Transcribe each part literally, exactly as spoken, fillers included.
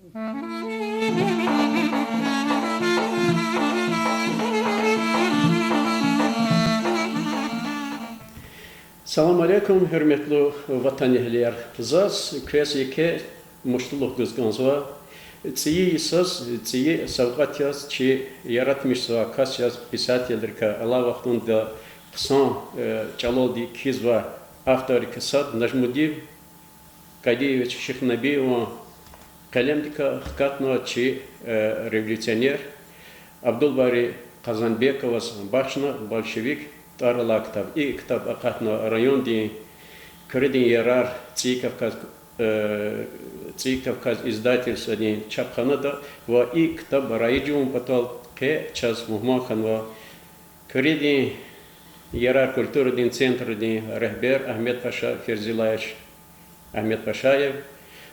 Салам алейкум, гьуьрметлу ватанэгьлияр! Заз квез еке муштулух гуз кӀанзава. ЦӀийи йисаз цӀийи савкьват яз чи яратмишзавай кас яз, писателрикай, алай вахтунда хъсан, э, чӀалалди кхьизвай авторрикай сад Нажмудин Кадиевич Шихнабиеван къелемдикай хкатнава чи, э, революционер Абдулбари Къазанбековаз бахшна «Большевик тӀвар алай ктаб». И ктаб акъатнава райондин, Куьредин ярар, ЦӀийи Кавказ, э, ЦӀийи Кавказ издательстводин чапханада ва и ктаб раиж авун патал къе чаз мугьман хьанва Куьредин ярар культурадин центрдин регьбер Агьмедпаша Ферзилаевич Агьмедпашаев,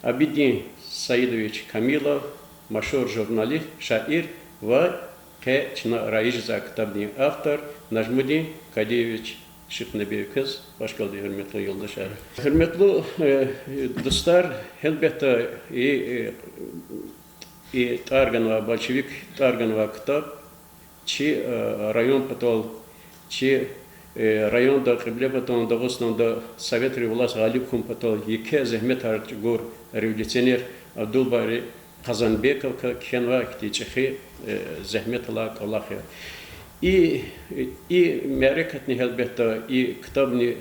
Абидин Саидович Камилов, машгьур журналист, шаир ва къе чна раиж жезвай ктабдин автор Нажмудин Кадиевич Шихнабиев. Квез хвашкалди, гьуьрметлу юлдашар. Гьуьрметлу, э, дустар, гьелбетда, и, э, и тӀвар ганвай, «Большевик тӀвар ганвай ктаб» чи, э, район патал, чи, э, районда, Кьиблепатан Дагъустанда советрин власть гъалиб хьун патал еке зегьметар чӀугур революционер Абдулбари Къазанбековакай кхьенвай ихьтин чӀехи, э, зегьмет алай кӀвалах я. И, и мярекатни, гьелбетда, и ктабни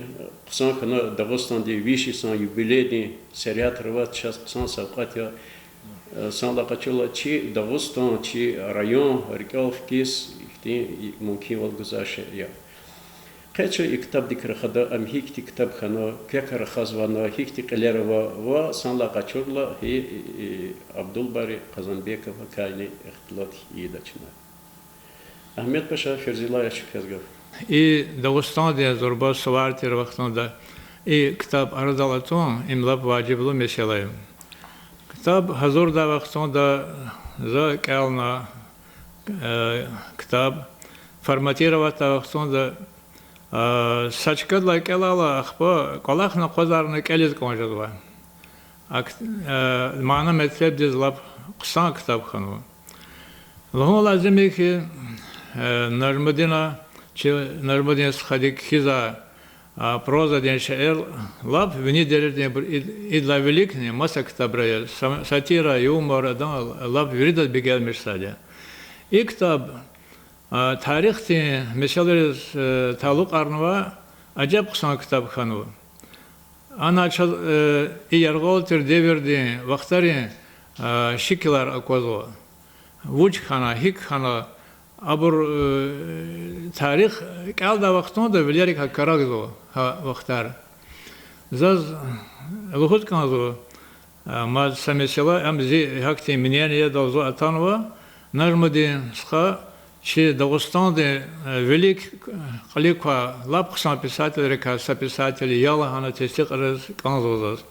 хъсан хьана Дагъустандин виш йисан юбилейдин сергьятра аваз чаз хъсан савкьват я. Э, санлай къачурла, чи Дагъустан, чи район рикӀел хкиз ихьтин мумкинвал гузвай шей я. Къе чун и ктабдик рахада, ам гьихьтин ктаб хьана, квекай рахазвани, гьихьтин кьилер ава ва санлай къачурла, гьи, и, Абдулбари Къазанбековакайни ихтилат ийида чна. Агьмедпаша Ферзилаевич, квез гаф. И Дагъустандин зурба сувар тир вахтунда и ктаб арадал атун, им лап важиблу месэла я. Ктаб гьазурдай вахтунда за кӀелна, э, ктаб форматировать авай вахтунда, э, са чкадилай кӀелайла, ахпа кӀвалахна акъвазарна кӀелиз кӀан жезва. Ак-, э, мана-метлебдиз лап хъсан ктаб хьанва. Лугьун лазим я хьи, э, Нажмудина, чи Нажмудин стхади кхьизвай, а, прозадин шейэр лап вини дережадинбур ид-, идалай виликни маса ктабра я, са-, сатира, юмор, адан лап виридаз бегенмиш сад я. И ктаб, а, тарихдин месэлайриз, э, талукьарнавай ажеб хъсан ктаб хьанва. Ана чаз, э, и яргъал тир девирдин вахтарин, э, шикилар аквазва. Вуч хьана, гьикӀ хьана, абур, э, тарих кӀелдай вахтунда вилерикай карагзава гьа вахтар. Заз лугьуз кӀанзава, э, мад са месэла, ам зи гьахьтин мнениедал зун атанва, Нажмудин стха чи Дагъустандин, э, вилик, э, кьилик квай лап хъсан писателрикай са писатель я лагьана тестикьариз кӀанзава заз.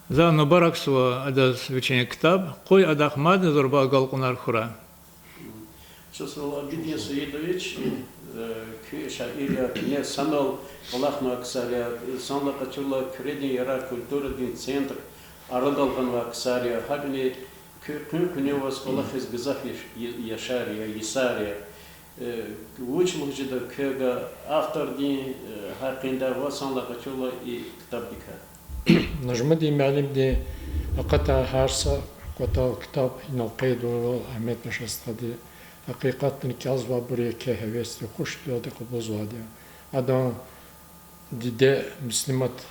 За мубаракзава адаз вичин ктаб, къуй адахъ мадни зурба агалкьунар хьурай. Чаз вал, Абидин Саидович, э, куь шаир я, куьне санал кӀвалахнавай ксар я, санлай къачурла Куьредин ярар культурадин центр арадал гъанвай ксар я, гьакӀни куь-, къуьн-къуьниваз кӀвалахиз гзаф яш-, я-, яшар я, йисар я. Э, вуч лугьуз жеда квевай автордин, э, гьакъиндай ва санлай къачурла и ктабдикай? Нажмудин муаллимди акъатай гьар са кӀватӀал ктаб, инал къейд авурвал, Агьмедпаша стхади, гьакъикъатдани кӀелзавайбуру еке гьевесди, хушвилелди кьабулзавайди я. Адан диде Муслимат,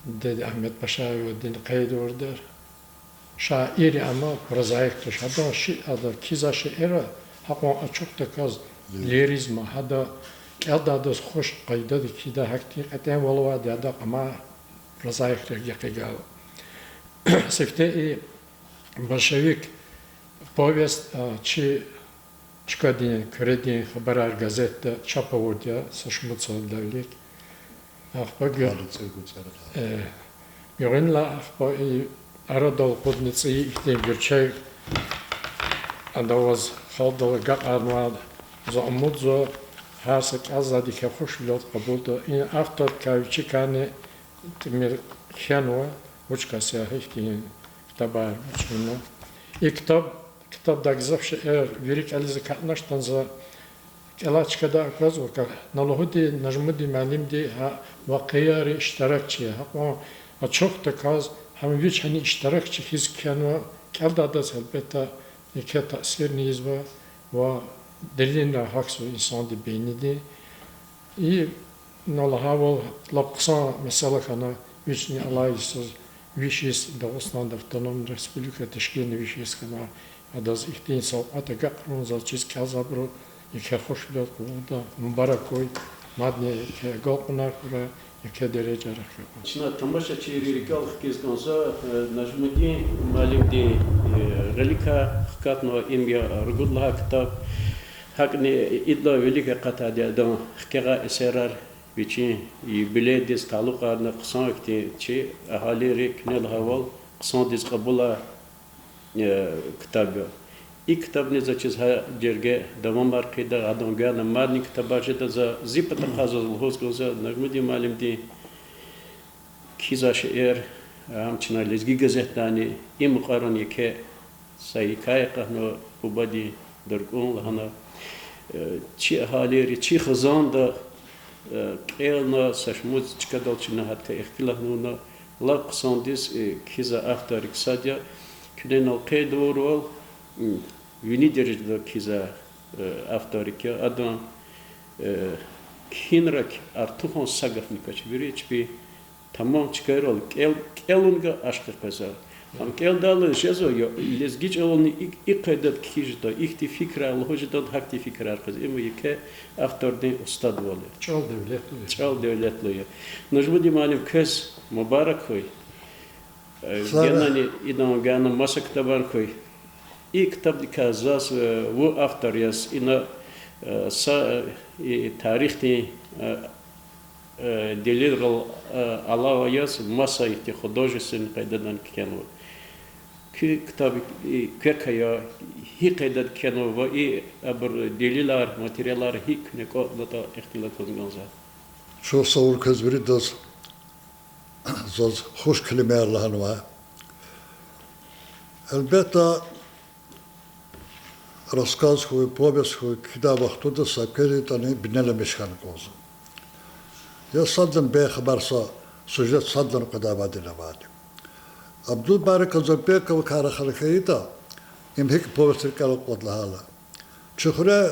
диде Агьмедпашаевадин, къейд авурди я. Шаир я, амма прозаик туш. Адан ши-, ада кхьизвай шиирар гьакьван ачухдаказ лиризма, гьада кӀелдайдаз хуш къайдада кхьидай, гьахьтин кьетӀенвал авайди, адахъ амай прозаикрихъ гекъигайла. Сифте и «Большевик» повесть, а, чи чкадин, Куьредин хабарар газетда чап авурди я са шумуд йисалай вилик. Ахпа гуь-, э, гуьгъуьнлай ахпа и арадал кьудни цӀийи ихьтин гуьрчег ада аваз халкьдал агакьарнавай, за умудзава, гьар са кӀелзавайди еке хушвилелди кьабулда. И автордикай вичикайни тӀимил кхьенва, вуч кас я, гьихьтин ктабар вичи. И ктаб, ктабда гзаф шейэр вири кӀелиз акатнач, тан за кӀелай чкада аквазва, как на лугьуди, Нажмудин муаллимди гьа вакъиайри иштиракчи я. Гьакьван ачухдаказ гьам вич гьана иштиракчи хьиз кхьенва, кӀелдайдаз гьелбетда еке таъсирни ийизва ва деринра гьахьзава инсандин бейниди. Ина лагьайвал, лап хъсан месэла хьана, вични алай йисуз, виш йис Дагъустанда автономный республика тешкилна виш йис хьана, адаз ихьтин савкьват агакьарун заз чиз кӀелзавайбуру еке хуш вилел къуллугъда, мубарак хьуй, мадни еке агалкьунар хьурай, еке дережайра хкягъ. Чна тамашачийри рикӀел хкиз кӀанзава, э, Нажмудин муаллимдин, э, гъиликай хкатнава им я ругуд лагьай ктаб. ГьакӀни идалай вилик акъатайди адан хкягъай эсерар, вичин юбилейдиз талукьарна хъсан ихьтин чи агьалийри куьне лагьайвал хъсандиз кьабулай, э, ктаб я. И ктабни за чиз гьа жерге давамар хъийида, адан гана мадни ктабар жеда. За зи патахъай заз лугьуз кӀанзава, Нажмудин муаллимдин кхьизвай шейэр, гьам чна Лезги газетдани, и мукьвара еке са гьикая акъатнава, Бубадин даркӀун лагьана. Э, чи агьалийри чи хизанда, э, кӀелна, са шумуд чкадал чна гьадакай ихтилатна авуна, лап хъсандиз, э, кхьизвай авторрик сад я, куьне инал къейд авурвал, м, вини дережада кхьизвай, э, авторрик я. Адан, э, кхьинрак артухан са гафни квач, вири чпи тамам чкайрал кӀел-, кӀелунга ашкъи къвезва. Ам кӀелдайла жезва, я лезги чӀалални и, и къайдада кхьиз жеда, ихьтин фикирар лугьуз жеда, гьахьтин фикирар къвезва. Им еке автордин устадвал я. ЧӀал девлетлу я. ЧӀал девлетлу я. Нажмудин муаллим, квез мубарак хьуй. Э, генани идан гана маса ктабар хьуй. И ктабдикай заз, э, вун автор яз ина, э, са, э, и тарихдин, э, э, делилрал, э, алава яз маса ихьтин художественный къайдада кхьенва. Куь ктаб, э, квекай я, гьи къайдада кхьенва ва и абур делилар, материалар гьикӀ куьне кӀватӀнатӀа ихтилатун кӀанзава. Чухсагъул квез виридаз, заз хуш келимаяр лагьанвай. Гьелбетда, рассказ хьуй, повесть хьуй кхьидай вахтунда са квез ятӀани бинеламиш хьана кӀанзава. Я садлан бейхабар, са сюжет садлан къведайвайди авайди. Абдулбари Казанбековакай рахана хьайитӀа, им гьикӀ повесть рикӀел акьван лагьайла, чи хуьре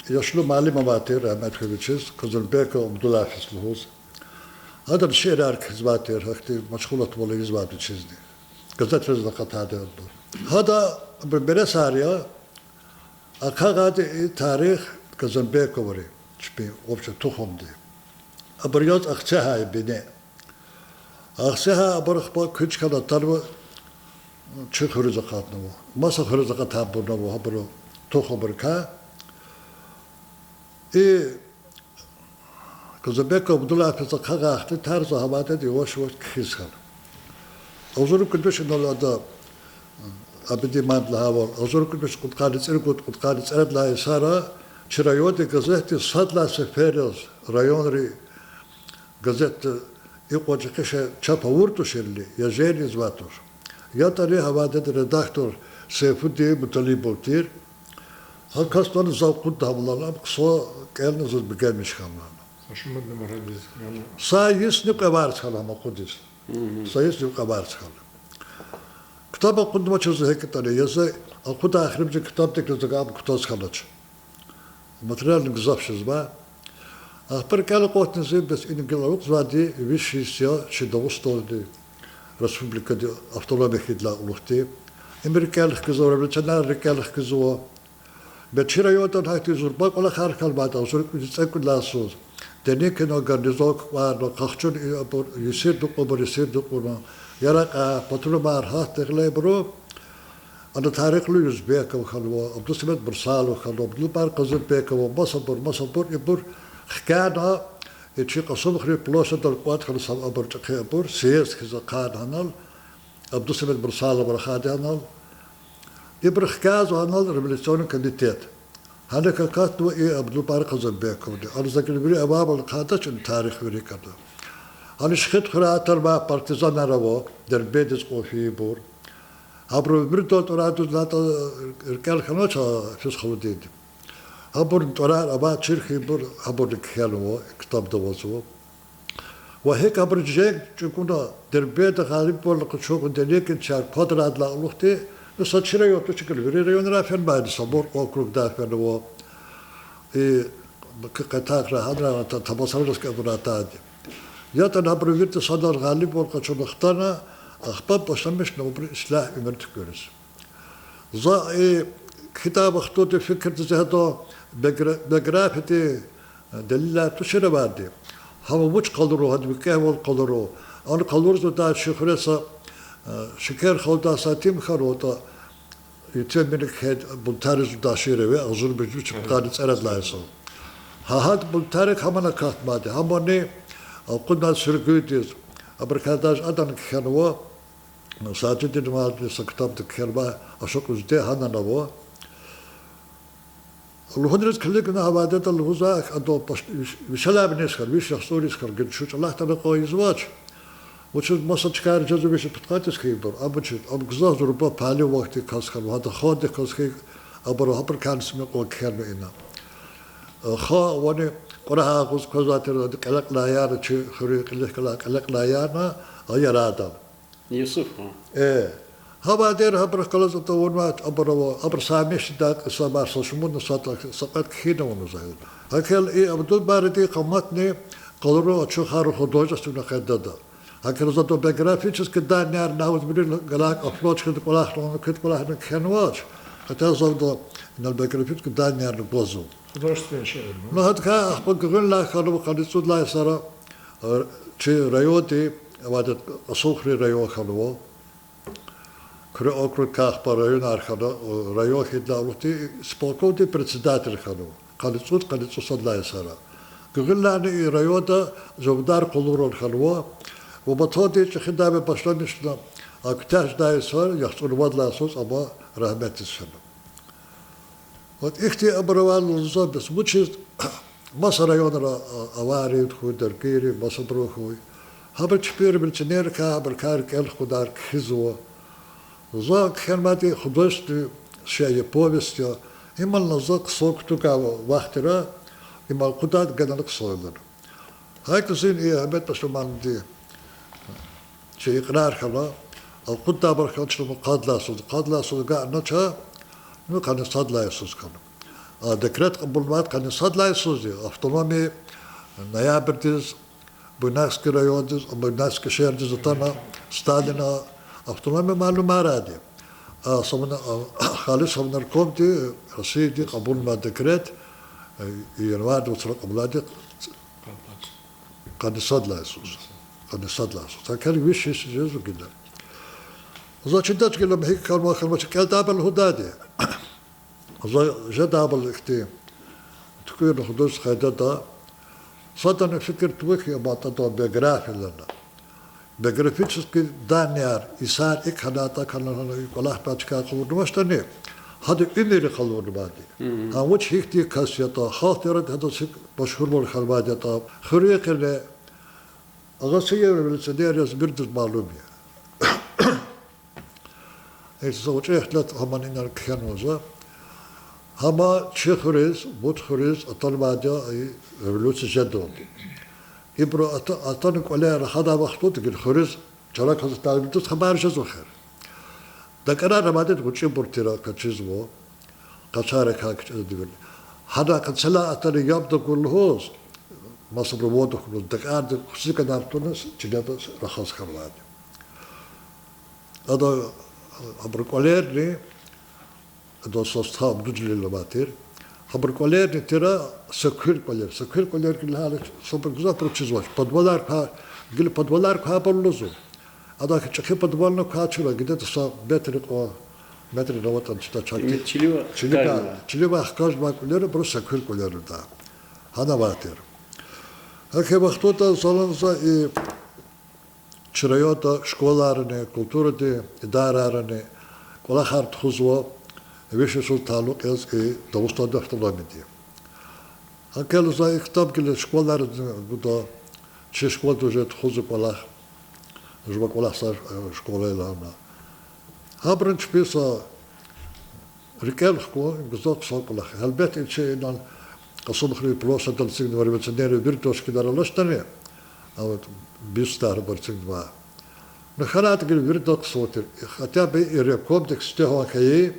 яшлу муаллим авай тир, рагьмет хьуй вичиз, Казанбеков Абдулгьафиз лугьуз. Адан шиирар кхьизвай тир, гьахьтин машгъулатвал ийизвай вичизни. Газетризни акъатайди я абур. Гьада абурун бересар я, ахъайнавайди и тарих Казанбековри, чпин общий тухумди. Абур яз Ахцегьай бине. Ахцегьай абур ахпа куьч хьана атанва, чи хуьруьз акъатнава. Маса хуьруьз акъатайбурни ава гьабурун тухумрикай. И Казанбеков Абдулгьафиз ахъайнавай хьтин тарс гьавайди я, яваш-яваш кхьиз хьана. Агъзурни кӀуьд виш, инал ада, Абидин мад лагьайвал, агъзурни кӀуьд виш кьудкъанни цӀерид, кьудкъанни цӀерид лагьай йисара чи райондин газетди сад лагьай сефер яз районрин газетда икьван чӀехи шей чап авур туширли, я жени ийизвай туш. ЯтӀани гьавайдин редактор Сейфудин Муталибов тир. Гьа касдани зав акъудда гьавиляй, ам хъсан кӀелна, заз бегенмиш хьана. Са йисни кьве варз хьана ам акъудиз. Са йисни кьве варз хьана. Ктаб акъуднавачиз гьикӀ ятӀани, я за акъудай эхиримжи ктабдихъ галаз ам кутаз хьанач. Материални гзаф жезва. Ахпа рикӀел акъатна зи, бес ина гила алукьзавайди виш йис я чи Дагъустандин республикади автономия хьайидалай кьулухъди. Им рикӀел хкизва, революционер рикӀел хкизва. Бес чи районда гьахьтин зурба кӀвалахар хьанвайди я, агъзурни кӀуьд виш цӀекӀуьд лагьай йисуз. Деникино гарнизон кукӀварна, къахчуна и абур, есир дукъвабур, есир дукъвана, яракьар, патрулар гьатда гъиле ибуру. Ана тарихлу Юзбеков хьанва, Абдусамед Бурсалов хьанва, Абдулбари Казанбеков, масабур, масабур, ибур хкяна, и чи Кьасумхуьруьн площадьдал кӀватӀ хьана са абур, чӀехи абур, съезд хьиз ахъайна гьанал, Абдусамед Бурсалов рахади гьанал. Ибур хкязва гьанал революционный комитет. Гьаник акатнава и Абдулбари Казанбековни. Ана за гила вири авайвал ахъайдач, ана тарих вири кӀанда. Гьана Шихидхуьряй атанвай партизанар ава, Дербентдиз кьван фейибур. Гьабуру виридан тӀварар дуьз лагьайтӀа, рикӀел хьанач Гьафиз Халудинди. Гьабурун тӀварар ава, чир хьайибур, гьабурни кхьенва, ктабда авазва. Ва гьикӀ гьабуру женг чӀугуна, Дербентда гъалибвал къачуна, Деликинцар, Квадрат алай кьулухъди, ну, са чи район туширкьин, вири районрай фенвайди, Самур округдай фенва. И Къетахрай, гьанрай, Та-, Тамасран аскӀелрай атайди. ЯтӀани гьабуру вирида садаз гъалибвал къачуна хтана, ахпа башламишна абуру ислягь уьмуьр туькӀуьриз. За и кхьидай вахтунда фикирда зи гьадан биогра-, биографиядин делилар тушир авайди. Гьам вуч къалурун, гьадан викӀегьвал къалурун. Ана къалурзавайди чи хуьре са, э, Шекер халудай са итим хьанватӀа, итимрин кхьей бунтаризни даширви, агъзурни муьжуьд пудкъанни цӀерид лагьай йисуз. Гьа гьадан бунтарик гьамни акатнавайди, гьамни акъуднавайди суьргуьдиз, абурукай даже адани кхьенва, Сажидин муаллимди са ктабда кхьенвай, Ашукь Уьздеда гьанани ава. Лугьудриз килигна авайди ятӀа лугьузва, адан паш-, виш-, вишелай виниз хьана, виш яхцӀуриз хьана, гила шу чӀалахъ атана кьван ийизвач. Вучиз маса чкайра жезва виш пудкъанни цӀерид хьайибур, амма чи, ам гзаф зурба пале вахтунин кас хьана, гьадан хандик кас хьайи, абуру гьабурукайни симин кьван кхьенва ина. Э, ха вани Кьурагьай агъуз квазвай тир, адан кьелекьнаяр, чи хуьруьн кьилихъ галай кьелекьнаяр, а, яргъал. Юсуф ха. Э, гьавайдер гьабурухъ галаз атӀа авунвай, абур ава, абуру са мешкидай кьиса, маса шумудна сад, са кьвед кхьин авунва за гьеле. ГьакӀ хьайила и Абдул-Баридин къаматни къалурун ачухарун художественный къайдада. ГьакӀ хьайила за адан биографический данныярни аваз вири галай кьафлачкида кӀвалахна, куьд кӀвалахна кхьенвач, хотя за адан инал биографический данныярни гвазва. Художественный шиир, ну. Ну, гьадакай ахпа гуьгъуьнлай хьанва къанни цӀуд лагьай йисара, э, чи районди, авайди Кьасумхуьруьн район хьанва. Куьруь округдикай ахпа районар хьана, э, район хьайидалай алудни исполкомдин председатель хьанва. Къанни цӀуд, къанни цӀусад лагьай йисара. Гуьгъуьнлайни и районда жавабдар къалурун хьанва. Ва Батандин чӀехидайвал башламишна, а, куьтягь жедай йисар, яхцӀурни вад лагьай йисуз ам рагьметдиз фена. Вот ихьтин абур авайла лугьузва бес, вучиз маса районра, а, аварияр хьуй, даргийри, масабуру хьуй. Гьабуру чпин революционеррикай, абурукай рикӀел хкудайла кхьизва. За кхьенвайди художественный шей я, повесть я. Ималай за хъсан кутугай вахтара, им акъудайди генани хъсан я лагьана. ГьакӀ зун и Агьмед Пашаманди чи икьрар хьана, акъуддайбур хьана чна къад лагьай йисуз, къад лагьай йисуз агакьна чна, ну, къанни сад лагьай йисуз хьана. А декрет кьабулнавайди къанни сад лагьай йисуз я, автономия ноябрдиз, Буйнакский райондиз, Буйнакский шегьердиз атана, Сталина автономия малумарайди. А, Совна-, а, Халис Совнаркомди, Россияди кьабулнавай декрет, э, январда вацра кьабулайди, къанни сад лагьай йисуз. Къанни сад лагьай йисуз. ГьакӀ хьайила виш йис жезва гила. За чидач гила ам гьикӀ хьанва, хьанвач, кӀелдайбуру лугьудайди. За жедайбуру ихьтин туькӀуьрна художественный къайдада. Садани фикир тавуна хьи, амма адан биография лагьана, биографический данныяр, йисар икӀ хьана, тӀакӀ хьана лагьана кӀвалахар чкай къалурнавачтӀани, гьадан уьмуьр къалурнавайди. Гьам вуч гьихьтин кас ятӀа, халкьдин арада гьадаз гьикӀ машгьурвал хьанвайди ятӀа, хуьруьн къене агъа са революционер яз виридаз малум я. Ихьтин са гъвечӀи ихтилат гьамани инал кхьенва за. Гьам чи хуьруьз, Бут хуьруьз атанвайди я и революция жедалди. Ибуру ата-, атана кӀвале рахадай вахтунда гила хуьруьз чара касдалди виридаз хабар жезва эхир. ДакӀарар авайди гъвечӀибур тир, квачизва, къачарикай кичӀе девирни. Гьана къецелай атана яб тагун лугьуз, масабуру ван тахьун лугьуз, дакӀарди хъсиканар туна чинеба рахаз хьанвайди. Ада, абурун кӀвалерни, адан состав Абдулжелил авай тир. Абурун кӀвалерни тир Сакуьр кӀвалер. Сакуьр кӀвалер гила гьала сабур гзафбуру чизвач. Подвалар ква-, гила подвалар квайбур лугьузва. Ада чӀехи подвални квачира, гидада са метр кьван, метр аватӀани чида чахъ. Чилив-, чилив-, чиливай хкажнавай кӀвалербуруз Сакуьр кӀвалер лугьуда. Гьана авай тир. Гьа и вахтунда залан за и чи районда школайрани, культурадин идарайрани кӀвалахар тухузва, виш йисуз талукь яз и Дагъустандин автономиядин. ГьакӀ хьайила за и ктаб гила школайриз гуда, чи школада уже тухузва кӀвалах, жува кӀвалах са, э, школа я лагьана. Гьабурун чпиз са рикӀел хкун гзаф хъсан кӀвалах я. Гьелбетда, чи инал Кьасумхуьруьн площадьдал эцигнава революционеррин вири дошкилар алачтӀани, а вот бюстар абур эцигнава. Ну, хьанайтӀа гила вирида хъсан тир. Хотя бы и ревкомдик сифтегьан хьайи,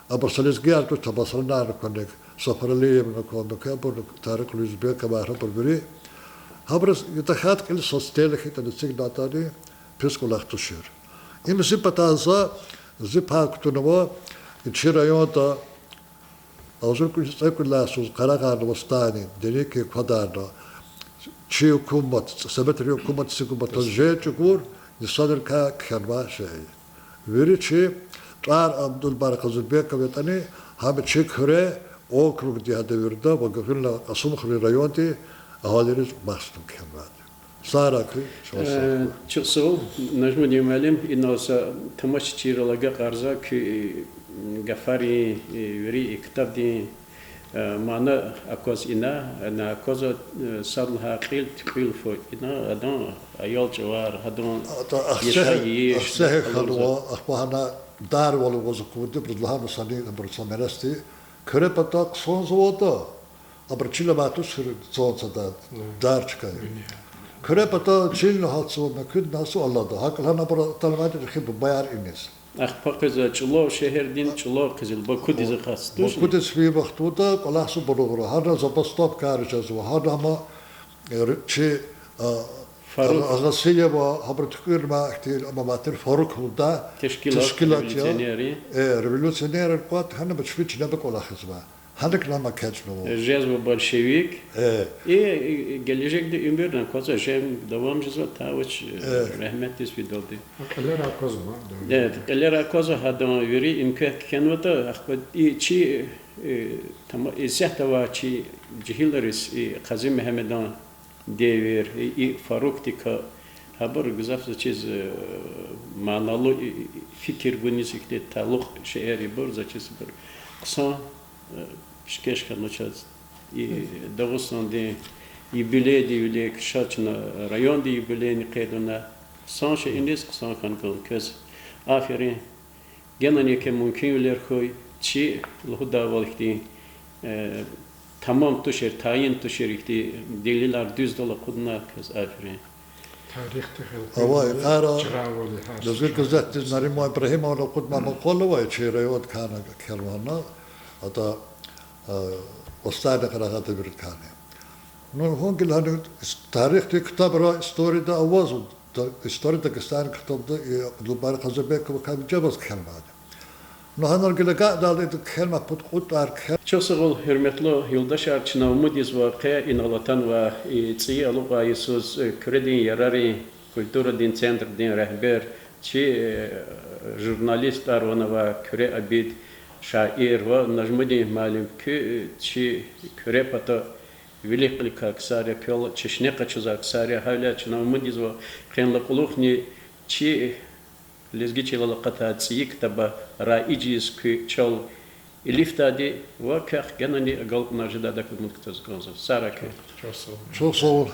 абур са лезгияр туш, табасаранарни кӀвалах, Сафаралиевни кӀвалах, абур Тарикъ Луизбековар, абур вири. Гьабуруз я тахьайтӀа кьил соцсетьдал хьайитӀани эцигнайтӀани, пис кӀвалах тушир. Им зи патай за, зи пай кутунва, чи районда агъзурни кӀуьд цӀекӀуьд лагьай йисуз къарагъарна восстание, деринки квадарна, чи гьукумат, Советрин гьукумат, цӀийи гьукуматдал жен чӀугур инсанрикай кхьенвай шей. Вири чи тӀвар Абдулбари Къазибеков ятӀани, гьам чи Куьре округдин, гьа девирда ва гуьгъуьнлай Кьасумхуьруьн райондин агьалийриз махсус кхьенвайди. Сагърай куьн, чухсагъул. Э, чухсагъул, Нажмудин муаллим, инал са тамашачийрал агакьарзава куь, э, гафарин, э, вири и ктабдин, э, мана акваз ина, ана аквазва, э, сад лагьай кьил туькьуьл фу ина, адан аял чӀавар, адан яшайиш, ахцегьи хьанва, ахпа гьана дарвал аваз акъудди, абуруз лагьана санин, абуру са мересди, Куьре пата хъсанзаватӀа, абуру чил авай туш, хуьр цан цада, дар чка я. Куьре пата чилни гьатзава, муькуьдни гьатзава, алада. ГьакӀ лагьана абуру атанвайди чӀехи бубаяр иниз. Ахпа къвезва чӀулав шегьердин, чӀулав къизил, Бакудиз акъатзава туш. Бакудиз фин вахтунда кӀвалахзава Булугъра. Гьана забастовкаяр жезва, гьана ама, э, чи, а, Агъасиева, гьабуру туькӀуьрнавай ихьтин, ам авай тир Фарук лугьудай тешкилат я. Э, революционеррин кӀватӀ, гьана ам чпин чинеба кӀвалахзава. Гьаник ам экечӀнава. Жезва большевик. И, и гележегда уьмуьрни аквазва, жен давам жезва, та вач, э, рагьметдиз фидалди. Кьилерай аквазва, да. Э, кьилерай аквазва, гьадан вири имквехъ кхьенватӀа, ахпа и чи, э, тама-, исятда авай чи жегьилриз и Къази Мегьамедан девир, и, и Фарухдикай, гьабур гзаф заз чиз, э, маналу, и, и, фикир гуниз ихьтин талукь шейэр ибур, заз чиз ибур хъсан, э, пишкеш хьанва чаз. И Дагъустандин юбилейдин вилик ша чна райондин юбилейни къейд авуна. Хъсан шей иниз, хъсан хьана кӀанда квез. Аферин. Генани еке мумкинвилер хьуй, чи лугьудайвал ихьтин, э, тамам тушир, тайин тушир ихьтин делилар дуьздал акъудна квез, аферин. Авай, икьара, Лезги газетдиз Нариман Ибрагьимован акъуднавай макъала авай, чи райондикай кхьенвайди, ада, э, восстание къарагъай девирдикайни. Ну, гьунгил гьана тарихдин ктабра, историяда авазва, история Дагъустана ктабда и Абдулбари Къазибековакай вижеваз кхьенвайди. Ну, гьанал гила агакьдалди кхьенвай пуд-кьуд тӀвар кхьена. Чухсагъул, гьуьрметлу юлдашар, чна умуд ийизва къе инал атанвай и цӀийи алукьай йисуз, э, Куьредин ярарин культурадин центрдин регьбер, чи, э, журналист тӀвар-ван авай Куьре Абид, шаир, ва Нажмудин муаллим, куь, э, чи Куьре пата вилик-кьиликай ксар я, квел чешне къачузвай ксар я, гьавиляй чна умуд ийизва къенлай кьулухъни чи лезги чилел акъатай цӀийи ктаба раиж ийиз, куь чал илифдайди ва квехъ генани агалкьунар жедайдаказ умуд кутаз кӀанзава. Сагърай куьн. Чухсагъул.